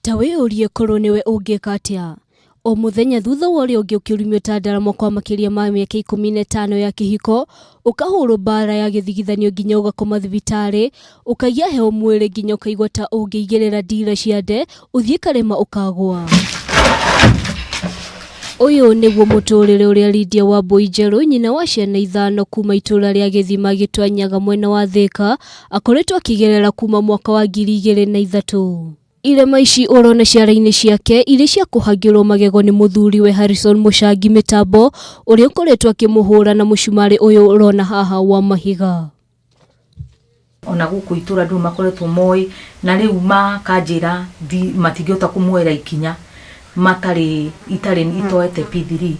Ta wĩyũrie korwo nĩwe ũngĩka atĩa? O mũthenya thutha wa ũrĩa ũngĩ ũkĩrumio ta ndarama kwa makĩria ma mĩaka 15 ya kĩhiko, ũkahũrwo mbara ya gĩthigithanio nginya ũgakoma thibitarĩ, ũkagĩa heho mwĩrĩ nginya ũkaigua ta ũngĩigĩrĩra ndira ciande ũthiĩ karĩma ũkagũa. Ũyũ nĩguo mũtũrĩre ũrĩa Lydia Wambui Njerũ, nyina wa ciana ithano kuma itũra rĩa Gĩthima Gĩtwanyaga mwena wa Thĩka, akoretwo akĩgerera kuma mwaka wa 2003. Irema ici ũrona ciara-inĩ ciake irĩ cia kũhangĩrwo magego nĩ mũthuriwe Harrison Mũcangi Mĩtambo ũrĩa ũkoretwo akĩmũhũra na mũcumarĩ ũyũ ũrona haha wa mahiga. Ona gũkũ itũra ndũrĩ makoretwo moĩ na rĩu makanjĩra matingĩhota kũmuoera ikinya matarĩ itarĩ itoete P3.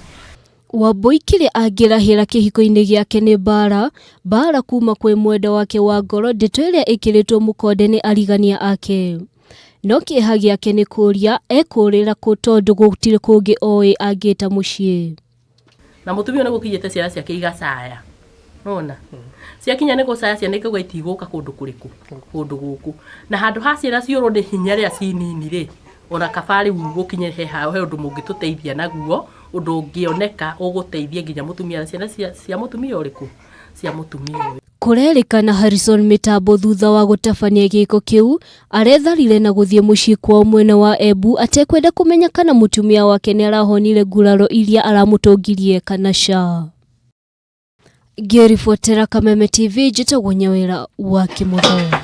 Wambũi kĩrĩa angĩrahĩra kĩhiko-inĩ gĩake nĩ mbaara, mbaara kuma kwĩ mwendwa wake wa ngoro ndeto ĩrĩa ĩkĩrĩtwo mũkonde nĩ arigania ake. No kĩeha gĩake nĩ kũria ekũrĩra kũ tondũ gũtirĩ kũngĩ oĩ angĩta mũciĩ. Na mũtumia ũyũ nĩ gũkinyĩte ciana ciake igacaya. Nona ciakinya nĩ gũcaya ciana ikauga itigũka kũndũ kũrĩkũ kũndũ gũkũ na handũ ha ciana ciũrwo nĩ hinya rĩrĩa ci nini rĩ ona kaba rĩu gũkinye he ha he ũndũ mũngĩtũteithia naguo ũndũ ũngĩoneka ũgũteithia nginya mũtumia na ciana cia, cia mũtumia ũrĩkũ cia mũtumia ũyũ. Kũrerĩkana Harrison Mĩtambo thutha wa gũtabania gĩko kĩu, aretharire na gũthiĩ mũciĩ kwao mwena wa Embu atekwenda kũmenya kana mũtumia wake nĩarahonire nguraro iria aramũtũngirie kana ca. Ngĩribotera Kameme TV njĩtagwo Nyawĩra wa Kĩmotho.